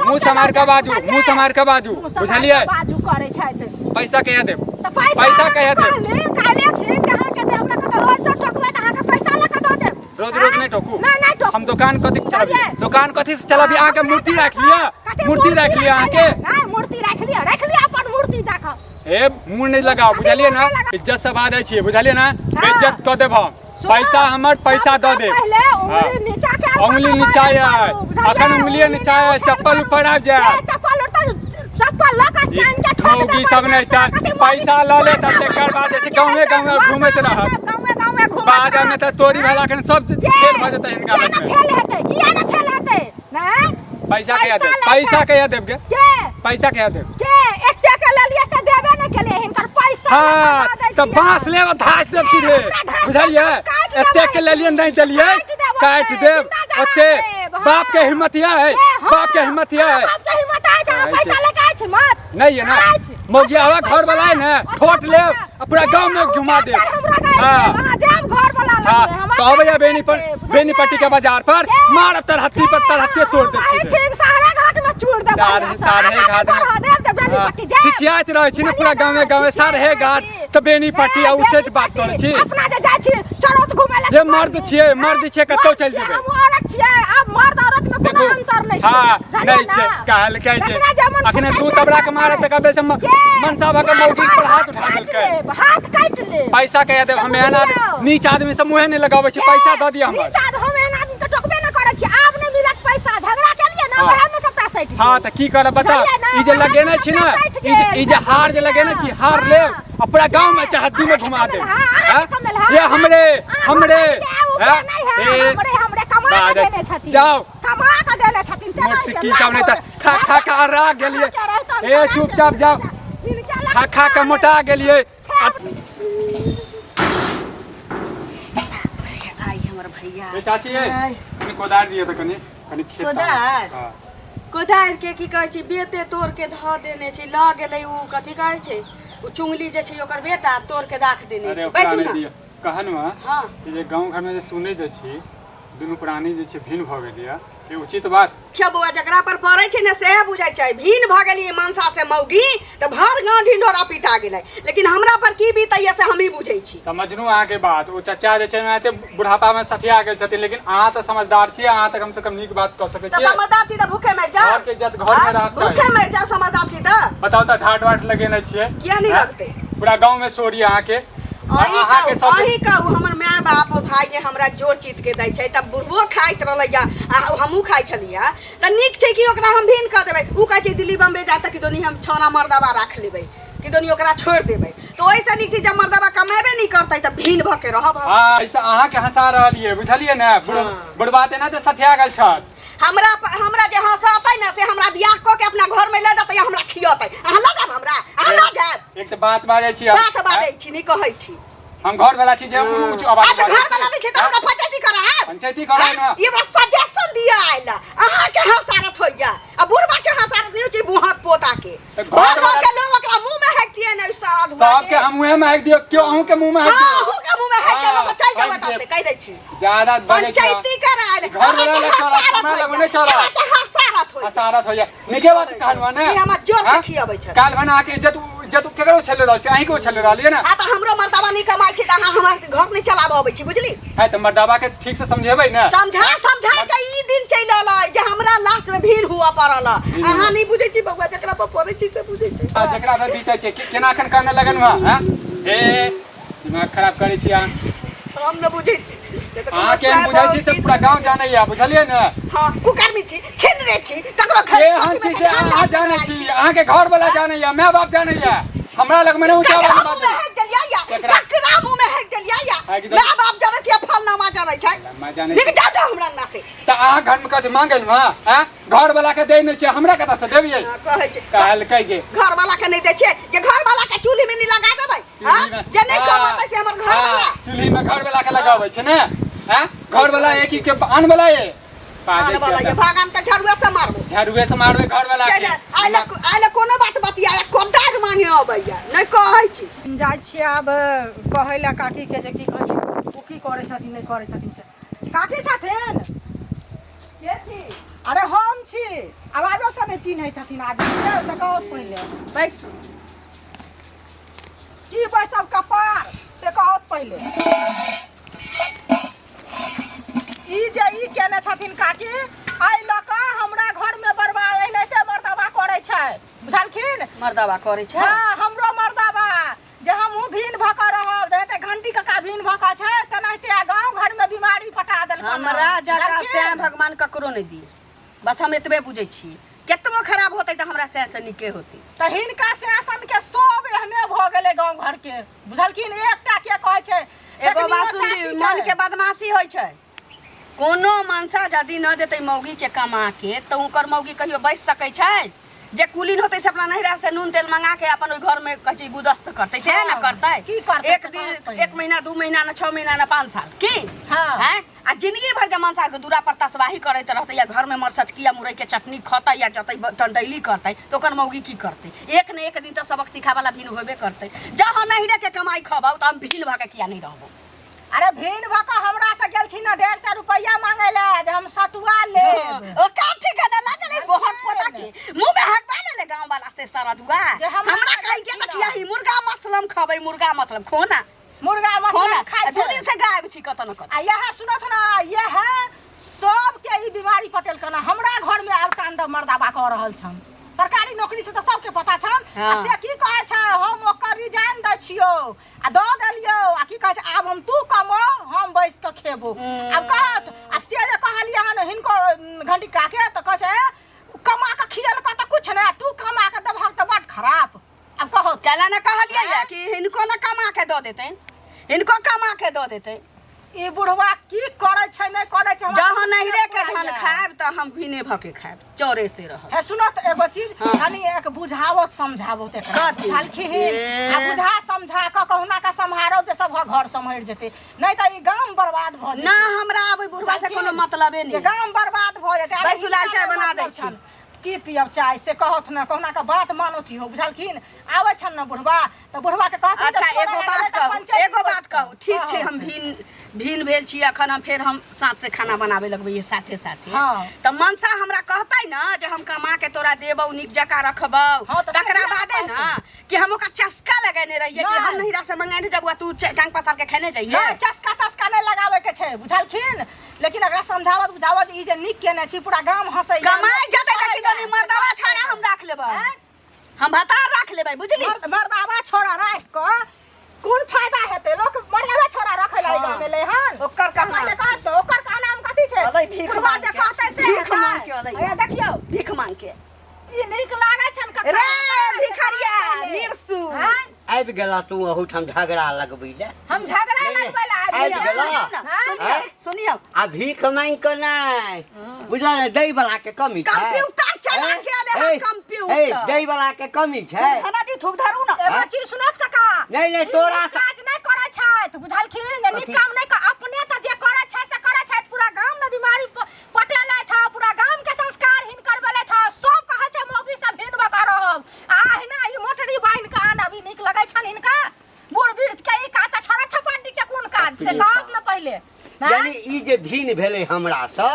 Speaker 4: मुँह सम्हार के बाजू मुँह सम्हार के बाजू बुझलियै
Speaker 1: बाजू करै छथि
Speaker 4: पैसा कहिया देब
Speaker 1: तऽ पैसा
Speaker 4: पैसा कहिया देब?
Speaker 1: कहली काल्हि खींच के अहाँके देब नहि तऽ रोज जो टोकबै तऽ अहाँके पैसा लऽ कऽ दऽ देब
Speaker 4: रोज रोज नहीं टोकू
Speaker 1: नहीं नहीं टोकू
Speaker 4: हम दुकान कथी से चलाबिए
Speaker 1: चलिए।
Speaker 4: दुकान कथी से चलाबिए अहाँके मूर्ति राख लिअ
Speaker 1: कथी
Speaker 4: मूर्ति राख लिअ अहाँके
Speaker 1: नहीं मूर्ति राख लिअ राख लिअ अपन मूर्ति जाकऽ
Speaker 4: ए मुँह नहीं लगाओ बुझलियै ना इज्जत से बाजै छियै बुझलियै ना बेइज्जत कऽ देब हम
Speaker 1: सुनो,
Speaker 4: पैसा हमर पैसा दऽ
Speaker 1: सबसँ
Speaker 4: देब
Speaker 1: पहिले
Speaker 4: हाँ।
Speaker 1: उंगली नीचा कयल
Speaker 4: उंगली
Speaker 1: करू,
Speaker 4: नीचा आय
Speaker 1: बुझलियै?
Speaker 4: अखन उंगलिये नीचा आय
Speaker 1: उंगली
Speaker 4: चप्पल ऊपर आबि जाय
Speaker 1: ए, चप्पल उठतै चप्पल लऽ कऽ चानि के ठोक
Speaker 4: मौगी
Speaker 1: देबै
Speaker 4: सब नहि तऽ
Speaker 1: कथी मौगी?
Speaker 4: पैसा लऽ लेत आ तकर बाद जे छै गाँवे गाँवे घूमैत रहत
Speaker 1: गाँवे गाँवे घूमैत
Speaker 4: बाजार में तऽ तोरी भेला अखन सब
Speaker 1: के?
Speaker 4: फेल भऽ जेतै हिनका
Speaker 1: किया ना
Speaker 4: लगमे
Speaker 1: फेल हेतै किया ना फेल हेतै नहि
Speaker 4: पैसा कहिया देब
Speaker 1: लै
Speaker 4: पैसा
Speaker 1: छै।
Speaker 4: कहिया देब गे
Speaker 1: के
Speaker 4: पैसा कहिया देब
Speaker 1: के एते के लेलिए से देबे नहि केलिए हिनकर पैसा
Speaker 4: हाँ
Speaker 1: लऽ कऽ दऽ दै
Speaker 4: तऽ
Speaker 1: छियै।
Speaker 4: बाँस लेब आ धास देब सीधे
Speaker 1: हमरा धास
Speaker 4: बुझलियै
Speaker 1: देब, काटि
Speaker 4: एते
Speaker 1: देबै।
Speaker 4: के लेलियै नहि देलियै
Speaker 1: काटि देब
Speaker 4: काटि
Speaker 1: ओते,
Speaker 4: देब
Speaker 1: जिंदा जरा
Speaker 4: ओते
Speaker 1: देब, हाँ।
Speaker 4: बाप के हिम्मत ये है
Speaker 1: ए, हाँ,
Speaker 4: बाप के हिम्मत ये
Speaker 1: हाँ,
Speaker 4: है
Speaker 1: बाप के हिम्मत अछि अहाँ
Speaker 4: अछि।
Speaker 1: पैसा लेके अछि मत
Speaker 4: नहीं है ना
Speaker 1: अछि।
Speaker 4: मौगियावा
Speaker 1: ओसब
Speaker 4: घर वाला है ना
Speaker 1: पैसा,
Speaker 4: ठोट
Speaker 1: ओसब
Speaker 4: लेब
Speaker 1: पैसा।
Speaker 4: आ पूरा गांव में
Speaker 1: अहूँ
Speaker 4: घुमा देब
Speaker 1: डॉक्टर हमरा गाड़ि
Speaker 4: हाँ।
Speaker 1: देब, अहाँ जायब घर वाला
Speaker 4: हाँ
Speaker 1: लगबै, हमरा
Speaker 4: तो अबैया
Speaker 1: गाड़ि
Speaker 4: बेनी पर
Speaker 1: देब,
Speaker 4: बेनीपट्टी के
Speaker 1: बुझलियै?
Speaker 4: बाजार पर
Speaker 1: के?
Speaker 4: मारब तरहत्ती पर तरहत्ती तोड़ देब सीधे
Speaker 1: एहिठाम सहारा घाट में चूर देब
Speaker 4: सारे सारे घाट में
Speaker 1: देब तऽ बेनीपट्टी जायब
Speaker 4: छिछियाइत रहै छी ने पूरा गाँवे गाँवे सारे घाट तऽ बेनीपट्टी आ उच्चैठ बात करै छी
Speaker 1: अपना जे जाइ छी चलत घुमै लए
Speaker 4: जे मर्द छियै मर्द छियै कतौ चलि जेबै
Speaker 1: हम औरत छियै आब मर्द औरत में कोनो
Speaker 4: देखू
Speaker 1: अंतर नहि छै
Speaker 4: हाँ
Speaker 1: बुझलियै
Speaker 4: नहि छै
Speaker 1: ना?
Speaker 4: कहलकै जे
Speaker 1: जकरा जे मन
Speaker 4: अखने
Speaker 1: फुटै
Speaker 4: दू
Speaker 1: से
Speaker 4: तबरा के
Speaker 1: करतै।
Speaker 4: मारे तऽ कहबै से
Speaker 1: के?
Speaker 4: मनसा भऽ के
Speaker 1: मार,
Speaker 4: मौगी
Speaker 1: मार,
Speaker 4: पर हाथ उठा
Speaker 1: काटि
Speaker 4: देलकै
Speaker 1: लेब, हाथ काटि लेब
Speaker 4: पैसा कहिया देब हम एहन आदमी
Speaker 1: बुझलियौ?
Speaker 4: नीच आदमी से मुँहे नहि लगाबै छी पैसा दऽ दिअ हमर
Speaker 1: नीच आदमी हम एहन आदमी के टोकबे नहि करै छी आब नहि मिलत पैसा झगड़ा केलियै ना
Speaker 4: हाँ।
Speaker 1: वएह में सबटा सटि गेल।
Speaker 4: हाँ तऽ की करब बता
Speaker 1: बुझलियै ना?
Speaker 4: ई जे
Speaker 1: वएह में
Speaker 4: लगेने छी
Speaker 1: सबटा
Speaker 4: ने
Speaker 1: सटि
Speaker 4: ई जे
Speaker 1: गेल,
Speaker 4: ई जे
Speaker 1: सब
Speaker 4: हार जे लगेने छी हार
Speaker 1: हाँ।
Speaker 4: लेब आ पूरा गाँव में चहद्दी में घुमा देब
Speaker 1: हाँ, अहाँके
Speaker 4: हाँ?
Speaker 1: कमेल, हाँ,
Speaker 4: ये हमरे
Speaker 1: अहाँ
Speaker 4: हमरे
Speaker 1: के ऊ के
Speaker 4: हाँ?
Speaker 1: नहि है,
Speaker 4: ए,
Speaker 1: हमरे हमरे कमा के
Speaker 4: बाजै-
Speaker 1: देने छथिन
Speaker 4: जाओ
Speaker 1: कमा के देने छथिन तेना
Speaker 4: मोटकी सब नहि तऽ खा खा के अर्रा गेलियै ए चुपचाप जाओ खा खा के मोटा गेलियै आ
Speaker 3: आई हमर भैया
Speaker 4: ए चाची ए
Speaker 3: आइ।
Speaker 4: कनि कोदारि दिअ तऽ कनि कनि खेत
Speaker 3: कोदारि?
Speaker 4: हाँ।
Speaker 3: कोदारि के की कहै छै बेते तोड़ के धऽ देने छै लऽ गेलै ओ कथी कहै छै ओ चुंगली जे छै ओकर बेटा तोड़ के राख देने
Speaker 4: अरे
Speaker 3: छै
Speaker 4: ओकरा
Speaker 3: बैसू
Speaker 4: नहि
Speaker 3: ने
Speaker 4: दिअ कहनु हँ
Speaker 3: हँ
Speaker 4: कि जे गाँव घरमे जे सुनै जे छी दुनू प्राणी जे छै भिन्न भऽ गेल यऽ ई उचित बात
Speaker 3: देखियौ बौआ जकरा पर पड़ै छै ने सएह बुझै छै भिन्न भऽ गेलियै मनसा से मौगी तऽ भर गाँव ढिंढोरा पिटा गेलै लेकिन हमरा पर की बीतैया से हमही बुझै छी
Speaker 4: समझलहुँ अहाँके बात ओ चचा जे छै ने एते बुढ़ापामे सठिया गेल छथिन लेकिन अहाँ तऽ समझदार छियै अहाँ तऽ कमसँ कम नीक बात कऽ सकै
Speaker 3: तऽ
Speaker 4: छियै
Speaker 3: समझदार छी तऽ भूखे मरि जाउ
Speaker 4: घरके इज्जत घरमे रहक चाही
Speaker 3: भूखे मरि जाउ समझदार छी तऽ
Speaker 4: बताउ तऽ ढाट वाट लगेने छियै
Speaker 3: किया नहि
Speaker 4: आँय?
Speaker 3: लगतै
Speaker 4: पूरा गाँवमे शोर यऽ अहाँके
Speaker 3: अहीं
Speaker 4: अहाँके
Speaker 3: कहू
Speaker 4: सब
Speaker 3: अहीं कहू हमर माय बाप भाई जे हमरा जोर चीत के दै छै तब बुढ़बो खाइत रहलैया आ हमहूँ खाइ छलियै तऽ नीक छै कि ओकरा हम भिन्न कऽ देबै ओ कहै छै दिल्ली बम्बे जा तऽ कि दोनी हम छौना मर्दबा राख लेबै कि दोनी ओकरा छोड़ि देबै तऽ ओहिसँ नीक छै जब मर्दबा कमेबे नहि करतै तऽ भिन्न भऽ के रहब हम
Speaker 4: हाँ ऐसे अहाँके हंसा रहल ये बुझलियै ने बुढ़ बुढ़बा तऽ एना तऽ सठिया गेल छल
Speaker 3: हमरा हमरा जे हंसतै ने से हमरा बियाह कऽ के अपना घर में लऽ जेतै आ हमरा खियतै अहाँ लऽ जायब हमरा अहाँ लऽ जायब
Speaker 4: एक तऽ बात बाजै छी हम
Speaker 3: बात बाजै छी नहि कहै छी
Speaker 4: हम घर वाला छी जे ऊँच आवाज
Speaker 3: आ तऽ घर वाला नहि छै तऽ हमरा पंचायती करायब
Speaker 4: पंचायती करायब ना।
Speaker 3: ई हमरा सजेशन दिया आयल अहाँ के हसारत होइया आ बुढ़बा के हसारत नहि होइ छै बुहक पोता के
Speaker 4: तऽ घर
Speaker 3: घर
Speaker 4: वाला-
Speaker 3: के लोग ओकरा मुंह में हेकतियै ने सारा धुआ
Speaker 4: सबके हम मुँहे में हाकि दियौ केओ अहूँ के मुँह में हाकि
Speaker 3: हां
Speaker 4: दियौ
Speaker 3: अहूँ के मुंह में हेक देबै तऽ चलि
Speaker 4: हाँ,
Speaker 3: जेबै
Speaker 4: हाकि
Speaker 3: तऽ से कहि दै छी
Speaker 4: ज्यादा बजै छी अहाँ।
Speaker 3: पंचायती करायल
Speaker 4: घर वाला लग चलत, हमरा लग नहि चलत।
Speaker 3: अहाँके हसारत होइया
Speaker 4: हसारत होइया नीके बात कहलहुँ ने
Speaker 3: ई हमरा जोर के
Speaker 4: हाँ?
Speaker 3: खियबै छथि।
Speaker 4: काल्हि भने अहाँके इज्जत इज्जत केकरो छेले रहल छै अहीं के उछल रहल ये ना
Speaker 3: हाँ तऽ हमरो मर्दाबा नहि कमाइ छै तऽ अहाँ हमर घर नहि चलाबऽ अबै छी बुझली
Speaker 4: है तऽ मर्दाबा के ठीक से समझेबै ने
Speaker 3: समझा समझा के ई दिन चलि एलै जे हमरा लास्ट में भीड़ हुआ पड़ल अहाँ नहि बुझै छी बौआ जकरा पर पड़ै छी से बुझै छी
Speaker 4: आ, जकरा पर बीतै छै केना एखन करने लगन हुआ हैं हे दिमाग खराब करै छी अहाँ
Speaker 3: हम नहि बुझै छी से तऽ
Speaker 4: अहाँ केहन बुझै छी से पूरा गाँव जानैया बुझलियै ने
Speaker 3: हाँ कुकर्मी छी छिनरे छी ककरो घर
Speaker 4: के हम छी से अहाँ जानै छी अहाँके घर वाला जानैया माय बाप जानैया हमरा लग में नहीं ऊंचा
Speaker 1: ककरा
Speaker 4: आवाज
Speaker 1: मुँह
Speaker 4: में
Speaker 1: में
Speaker 4: बाजू
Speaker 1: हेक देलियै या
Speaker 4: केकरा?
Speaker 1: ककरा मुँह में हेक देलियै या
Speaker 4: हेक देलियै।
Speaker 1: माय बाप जानै छै फलनामा जानै छै
Speaker 4: फलनामा जानै
Speaker 1: लेकिन
Speaker 4: छै।
Speaker 1: जा दे हमरा अंगना से
Speaker 4: तऽ अहाँ घर में कथी मांगल हँ आँ घर वाला के दै नहि छै हमरा कतऽ से देबियै
Speaker 1: हाँ, कहै छै
Speaker 4: कहलकै जे
Speaker 1: घर वाला के नहि दै छियै जे घर वाला के चूल्ही में नहि लगा देबै हाँ
Speaker 4: चूल्ही में-
Speaker 1: जे नहि
Speaker 4: हाँ,
Speaker 1: कमतै से हमर घर वाला
Speaker 4: हाँ, चूल्ही में घर वाला के लगाबै छै ने आँ घर वाला एक ही के आन वाला ये
Speaker 1: आन
Speaker 4: बाजै
Speaker 1: वाला
Speaker 4: छै
Speaker 1: ये भगवान के झरुआ से मारबो
Speaker 4: झाड़ुए से मारबै घर वाला
Speaker 1: चलि
Speaker 4: के
Speaker 1: आइले आइले कोनो बात बतिया कोदार मांगे अबैया नहि कहै छी
Speaker 5: जाइ छियै आब कहै लए काकीके जे की कहै छै ओ की करै छथिन नहि करै छथिन से काकी छथिन
Speaker 1: के छी
Speaker 5: अरे हम छी आवाजो से नहि चिन्है छथिन आदमी से से कहू पहिले
Speaker 1: बैसू
Speaker 5: की बैसब कपार से कहत पहिले ई जे ई केने छथिन काकी एहि लऽ कऽ हमरा घरमे बर्बाद एनाहिते मर्दाबा करै छै बुझलखिन
Speaker 1: मर्दाबा करै छै
Speaker 5: हँ हमरो मर्दाबा जे हमहूँ भिन्न भऽ कऽ रहब जेनाहिते घंटी कका भिन्न भऽ कऽ छै तेनाहिते गाँव घरमे बीमारी पटा देलकन हँ।
Speaker 1: हमरा जकाँ
Speaker 5: बुझलखिन?
Speaker 1: सैं भगवान ककरो नहि दिए बस हम एतबे बुझै छी केतबो खराब होतै तऽ हमरा सैं से नीके होतै
Speaker 5: तऽ हिनका शासन के सब एहने भऽ गेलै गाँव घर के बुझलखिन एकटा के कहै छै
Speaker 1: एगो बात
Speaker 5: देखनियो
Speaker 1: सुन
Speaker 5: चाची
Speaker 1: ली
Speaker 5: के।
Speaker 1: मन के बदमाशी होइ छै कोनो मनसा यदि न देतै मौगी के कमा के तऽ ओकर मौगी कहियो बचि सकै छै जे कुलीन होतै से अपना नैहरा से नून तेल मंगा के अपन ओहि घर में कहै छै गुदस्त करतै सएह ने
Speaker 5: हाँ,
Speaker 1: करतै
Speaker 5: की करतै
Speaker 1: एक
Speaker 5: से
Speaker 1: दिन
Speaker 5: कहत पहिले।
Speaker 1: एक महीना दू महीना न 6 महीना न 5 साल की
Speaker 5: हाँ।
Speaker 1: हैं आ जिंदगी भर जे मनसा के दूरा पर तसबाही करैत रहतै या घर में मरसटकी या मुरई के चटनी खतै या जतै टंडैली करतै तऽ ओकर मौगी की करतै एक ने एक दिन तऽ सबक सिखावला भिन होबे करतै जहाँ नैहरे के कमाई खबौ तऽ हम भिन भऽ के किया नहि रहबौ
Speaker 5: अरे भिन भऽ कऽ हमरा से गेलखिन हँ 150 रुपैआ मांगै लए जे हम सतुआ लेब
Speaker 1: ओ काठी के न लागल है बहुत पोता के मुंह में हकबा ले गांव वाला से सरदुआ
Speaker 5: जे हमरा
Speaker 1: हमरा कहि के त किया ही मुर्गा मसलम खबै मुर्गा मसलम खो ना
Speaker 5: मुर्गा
Speaker 1: खो
Speaker 5: मसलम
Speaker 1: ना
Speaker 5: खाइ
Speaker 1: दू
Speaker 5: छै
Speaker 1: दिन से गायब छी कत न कत
Speaker 5: आ इएह सुनत ना इएह सबके ई बीमारी पटेलकन हँ। हमरा घरमे आब तांडव मर्दाबा कऽ रहल छन सरकारी नौकरी से तऽ सबके पता छन आ से की कहै छै हम ओकर रिजाइन दै छियौ आ दऽ देलियौ आ की कहै छै आब हम तू कमो हम बैस कऽ खेबो आब कहत आ से जे कहलियै हन हिनको घंटी काके तऽ कहै छै ए, कमा कऽ खियलकऽ तऽ कुछ नहि आ तू कमा कऽ देबहक तऽ बड खराब आब कहत
Speaker 1: कैला ने कहलियै या कि हिनको ने कमा के दऽ देतै हिनको कमा के दऽ देतै
Speaker 5: ई बुढ़वा की करै छै नहि करै छै हमरा
Speaker 1: जहाँ नैहरे के
Speaker 5: पूरा
Speaker 1: धान
Speaker 5: यऽ।
Speaker 1: खायब तऽ हम भिने भऽ के खायब चौरे से रहब
Speaker 5: हे सुनो तऽ एगो चीज कनि एक बुझावत समझावत एकरा
Speaker 1: कथी?
Speaker 5: बुझलखिन
Speaker 1: ए।
Speaker 5: आ बुझा समझा कऽ कहुना कऽ सम्हारो जे सब घर सम्हरि जेतै नहि तऽ ई गाम बर्बाद भऽ जेतै
Speaker 1: ना हमरा आब बुढ़वा से कोनो मतलबे
Speaker 5: जे
Speaker 1: नहि
Speaker 5: गाम बर्बाद भऽ जेतै अरे
Speaker 1: बैसू, लाल चाय
Speaker 5: हिनका
Speaker 1: बना दै
Speaker 5: मतलब
Speaker 1: छी।
Speaker 5: छनि। की पियब चाय से कहत ने कहुना कऽ बात मानत हो बुझलखिन आबै छनि ने बुढ़वा तऽ बुढ़वा के कहथिन
Speaker 1: अच्छा
Speaker 5: तऽ
Speaker 1: एगो
Speaker 5: छोड़ऽ
Speaker 1: बात
Speaker 5: लगलै तऽ
Speaker 1: कहू
Speaker 5: पंचायत
Speaker 1: एगो बात
Speaker 5: बैसतै।
Speaker 1: कहू ठीक छै
Speaker 5: हँ।
Speaker 1: हम भिन भिन भेल छी अखन हम फेर हम साँझ से खाना बनाबे लगबै साथे साथे
Speaker 5: हँ।
Speaker 1: तऽ मनसा हमरा कहतै ने जे हम कमा के तोरा देबौ नीक जकाँ रखबौ
Speaker 5: हँ, तऽ से
Speaker 1: तकरा
Speaker 5: किया
Speaker 1: बादे
Speaker 5: कहतै?
Speaker 1: ने कि हम ओकरा चस्का लगेने रहियै कि हम
Speaker 5: नहि।
Speaker 1: नहिरा से मंगाने जब तू टांग पसार के खेने जइयै
Speaker 5: नहि चस्का तस्का नहि लगाबे के छै बुझलखिन लेकिन एकरा समझावत बुझावत ई जे नीक केने छी पूरा गाम हंसैया
Speaker 1: कमाइ जेतै तऽ कि मर्दवा छोड़ा हम राख लेबै
Speaker 5: आँय?
Speaker 1: हम भतार राख लेबै बुझली
Speaker 5: मर्दावा छोड़ा राख कऽ कोन फायदा हेतै लोक मर्दावा छोड़ा रखै ला गाँव में ले हन
Speaker 1: ओकर कहना
Speaker 5: पहिले कहत तऽ ओकर कहना हम कथी छै
Speaker 1: अलै भीख
Speaker 5: बुढ़वा
Speaker 1: मांग
Speaker 5: जे
Speaker 1: के।
Speaker 5: कहतै से
Speaker 1: भीख
Speaker 5: हेतै।
Speaker 1: मांग के अलै।
Speaker 5: हैया देखियौ
Speaker 1: भीख मांग के
Speaker 5: ई नीक लागै छन कक्का
Speaker 1: रे भिखरिया निरसू
Speaker 5: आँय?
Speaker 2: आबि गेला तू अहूठाम झगड़ा लगबै लए
Speaker 5: हम झगड़ा
Speaker 2: नहि, नहि,
Speaker 5: लगबै ला आबि
Speaker 2: आबि
Speaker 5: गेलियै।
Speaker 2: गेला।
Speaker 5: आँय?
Speaker 2: आँय?
Speaker 1: सुनियौ
Speaker 2: आ भीख मांगि कऽ नहि बुझल ने दै वला के कमी छै
Speaker 1: कंप्यूटर चला
Speaker 2: ए,
Speaker 1: के अले हन
Speaker 2: ए,
Speaker 1: कंप्यूटर।
Speaker 2: ए दै वला के कमी छै
Speaker 1: धना दी थूक धरू ना
Speaker 5: एगो चीज सुनत काका
Speaker 2: नहि, नहि,
Speaker 5: ई
Speaker 2: तोरा
Speaker 5: नीक काज नहि करै छथि बुझलखिन जे नीक
Speaker 2: कथी?
Speaker 5: काम नहि अपने तऽ जे करै छै से करै छथि पूरा गाम मे बीमारी पटेलथि हँ पूरा गाम के संस्कार हीन करबेलथि हँ सब कहै छै मौगी सब हीन भऽ कऽ रहब आ अहिना ई मोटरी बान्हि कऽ आनब ई नीक लगै छनि हिनका बूढ़ वृद्ध के ई काज तऽ छोड़ा छपाटी के कोन काज से
Speaker 2: बाप रे
Speaker 5: कहत
Speaker 2: बाप।
Speaker 5: ने पहिले आँय?
Speaker 2: यानी ई जे भिन भेलै हमरासँ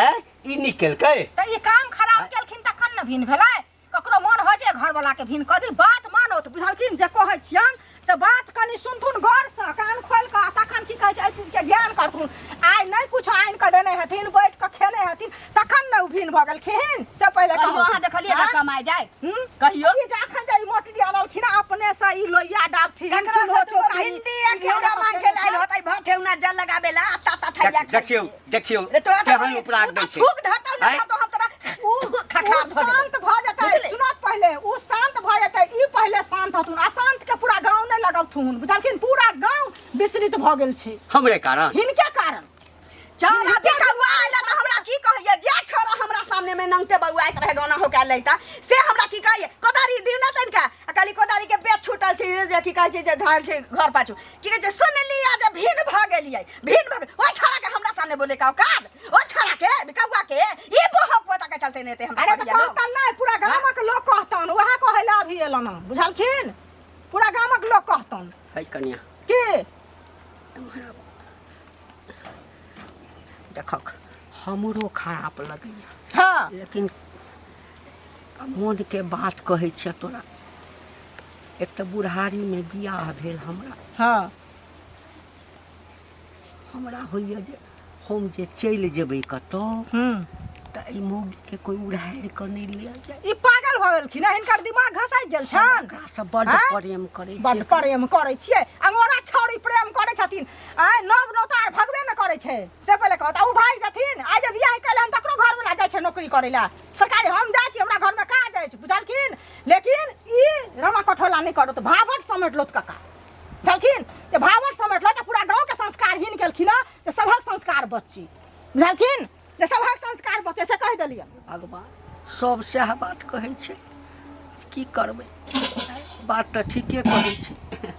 Speaker 2: ए ई निकलकै
Speaker 5: तऽ ई काम खराब केलखिन तखन ने भिन भेलै ककरो मन होइ छै घरवला के भिन कऽ दी बात मानत बुझलखिन जे कहै छियनि से बात कनि सुनथुन गौरसँ कान खोलि कऽ आ तखन की कहै छै एहि चीजके ज्ञान करथुन आइ नहि किछु आनि कऽ देने हेथिन बैठ कऽ खेने हेथिन तखन ने ओ भिन भऽ गेलखिन से पहिले
Speaker 1: कहियो
Speaker 5: कहू
Speaker 1: अहाँ देखलियै
Speaker 5: आँय?
Speaker 1: कमाइ जाय
Speaker 5: हम्म?
Speaker 1: कहियो
Speaker 5: ई जे अखन जे ई मोटरी अनलखिन हँ, अपने से ई लोहिया डाबथिन
Speaker 1: ककरो
Speaker 5: चूल्हो
Speaker 1: से दूगो
Speaker 5: चौका ई-
Speaker 1: भिंडी आ घेउरा मांग के लायल होतै भठेउना जल लगाबे ला ता ता थैया
Speaker 2: देखियौ देखियौ
Speaker 1: रे तोरा तऽ
Speaker 2: केहन उपराग दै छै
Speaker 1: थूक धतौ ना
Speaker 2: आँय?
Speaker 1: तो हम तोरा
Speaker 5: उ
Speaker 1: खखा
Speaker 5: उ शांत भऽ जेतै
Speaker 1: बुझली?
Speaker 5: सुनत पहिले उ शांत भऽ जेतै ई पहिले शांत अशांत हथुन अशांत के पूरा गांव नहि लगौथुन बुझलखिन पूरा गांव विचलित भऽ गेल छै
Speaker 2: हमरे कारण
Speaker 5: हिनके कारण
Speaker 1: चल अभी कौआ आइला तऽ हमरा की कहैया जे छोरा हमरा सामने में नंगटे बौआइत रहे गाना होका लैता से हमरा की कहैया कोदारी दिउ ना तनिका आ कहली कोदारी के बेच छूटल छै जे की कहै छै जे धार छै घर पाछू की कहै छै सुन लिया जे भिन भऽ गेलियै भिन भऽ गेल ओहि छोरा के हमरा सामने बोले का औकात ओ छोरा के बिकौआ के ई बहक पोता के चलते ने एते हमरा
Speaker 5: अरे तऽ
Speaker 1: कहैया लोग।
Speaker 5: कहतन नहि पूरा गामक लोक कहतन वएह कहै लए अभी एलन हँ बुझलखिन पूरा गामक लोक कहतन
Speaker 2: है कनिया
Speaker 5: की
Speaker 2: देखक हमरो खराब लगैया
Speaker 5: हाँ
Speaker 2: लेकिन मोनके बात कहै छियै तोरा एक तऽ बुढ़ारीमे बियाह भेल हमरा
Speaker 5: हाँ
Speaker 2: हमरा होइए जे हम जे चलि जेबै कतहु
Speaker 5: हम्म
Speaker 2: तऽ एहि मौगीके कोइ उड़ारि कऽ नहि लऽ जाय
Speaker 5: ई पागल भऽ गेलखिन हँ हिनकर दिमाग घसकि गेल छनि
Speaker 2: एकरासँ बड्ड
Speaker 5: आँय?
Speaker 2: प्रेम करै
Speaker 5: बड्ड
Speaker 2: छियै
Speaker 5: प्रेम करै छियै अंगोरा छौड़ी प्रेम करै छथिन आँय नव नौतार भगबे ने करै छै से पहिले कहत आ ओ भाइ छथिन आइ जे बियाह कयलनि तकरो घरवला जाइ छै नौकरी करै लए सरकारी हम जाइ छी हमरा घरमे काज अछि बुझलखिन लेकिन ई रमा कठोला नहि करत भावट समेट लोत कका बुझलखिन जे भावट समेटलो तऽ पूरा गाँवके संस्कारहीन केलखिन हँ जे सभक संस्कार बच्ची बुझलखिन जे सभक संस्कार बचे से कहि देलियै
Speaker 2: भगवान सब सएह बात कहै छै की करबै बात तऽ ठीके कहै छै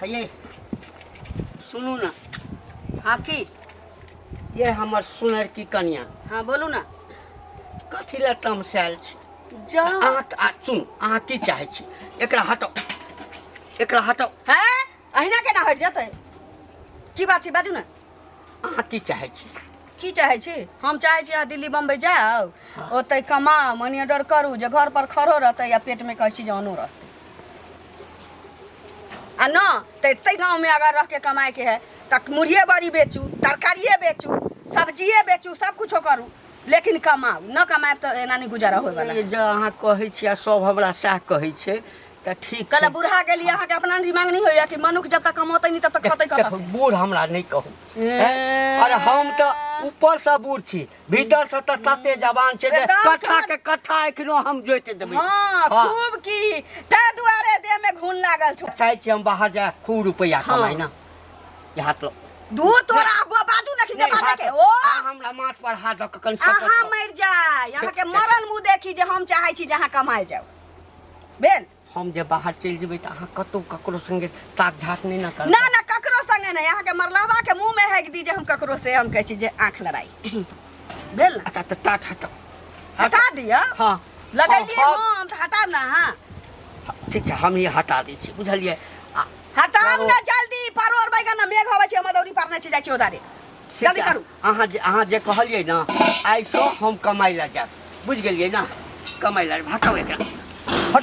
Speaker 2: हे सुनू ने
Speaker 1: हाँ की
Speaker 2: ये हमर सुनर की कनिया
Speaker 1: हाँ बोलू ना
Speaker 2: कथी लए तमसायल छी
Speaker 1: जा
Speaker 2: अहाँ आ सुनू अहाँ की चाहै छी एकरा हटाउ एकरा हटाउ
Speaker 1: है अहिना केना हटि जेतै की बात छै बाजू ने
Speaker 2: अहाँ की चाहै छी
Speaker 1: की चाहै छी हम चाहै छी अहाँ दिल्ली बम्बई जाउ ओतै कमाउ मनी ऑर्डर करू जे घर पर खड़ो रहतै या पेटमे कहै छी जे अन्नो रहतै आ न तऽ एतै गाँवमे अगर रहिके कमाइके है तऽ मुरहिए बड़ी बेचू तरकारिए बेचू सब्जिए बेचू सब कुछो करू लेकिन कमाउ न कमाएब तऽ एना नहि गुजारा होयवला
Speaker 2: जे अहाँ कहै छी आ सब हमरा सएह कहै छै तऽ ठीक
Speaker 1: कहले
Speaker 2: छै
Speaker 1: बूढ़ा गेली अहाँके अपना दिमाग नहीं होइया कि मनुख जब तक कमौतै नहीं तब तक खतै कतऽ
Speaker 2: देखो
Speaker 1: से
Speaker 2: बूढ़ हमरा नहि कहू हैं? अरे हम तऽ ऊपरसँ बूढ़ छी भीतरसँ तऽ तते जवान छै जे
Speaker 1: एकदम
Speaker 2: कट्ठा के कट्ठा एखनो हम जोति देबै
Speaker 1: हाँ
Speaker 2: हाँ।
Speaker 1: खूब की ताहि दुआरे देह में घुन लागल छौ
Speaker 2: चाहै छी हम बाहर जाय खूब रुपैआ
Speaker 1: हाँ।
Speaker 2: कमाइ ना ये हाथ लो
Speaker 1: दूर तोरा आगू बाजू ना खिंचे
Speaker 2: नहीं,
Speaker 1: बाजे
Speaker 2: हाथ
Speaker 1: के ओ
Speaker 2: अहाँ हमरा माथ पर हाथ दऽ कऽ कनि
Speaker 1: अहाँ
Speaker 2: सटक
Speaker 1: मरि जाय अहाँ के मरल मुंह देखी जे हम चाहै छी जे अहाँ कमाय जाउ भेल
Speaker 2: हम जे बाहर चलि जेबै तऽ अहाँ कतहु ककरो संगे ताक झाक नहि ने करबै
Speaker 1: ना ना ककरो संगे नहि अहाँके मरलहबा के मुंह में हेक दी जे हम ककरो से हम कहै छी जे आँख लड़ाई भेल ना
Speaker 2: अच्छा तऽ टाट हटाउ
Speaker 1: हटा दिअ
Speaker 2: हँ
Speaker 1: लगेलियै
Speaker 2: हँ,
Speaker 1: हम तऽ हटाब ना अहाँ
Speaker 2: ठीक छै हम ही हटा दै छी बुझलियै आ
Speaker 1: हटाउ ना जल्दी परोर बैगन ना मेघ अबै छै मदौरी पारने छै जाइ छी ओदारे
Speaker 2: ठीक
Speaker 1: जल्दी
Speaker 2: छै,
Speaker 1: करू
Speaker 2: अहाँ जे कहलियै ने आइसँ हम कमाइ लए जायब बुझि गेलियै ने कमाइ लए हटाउ एकरा हटाउ।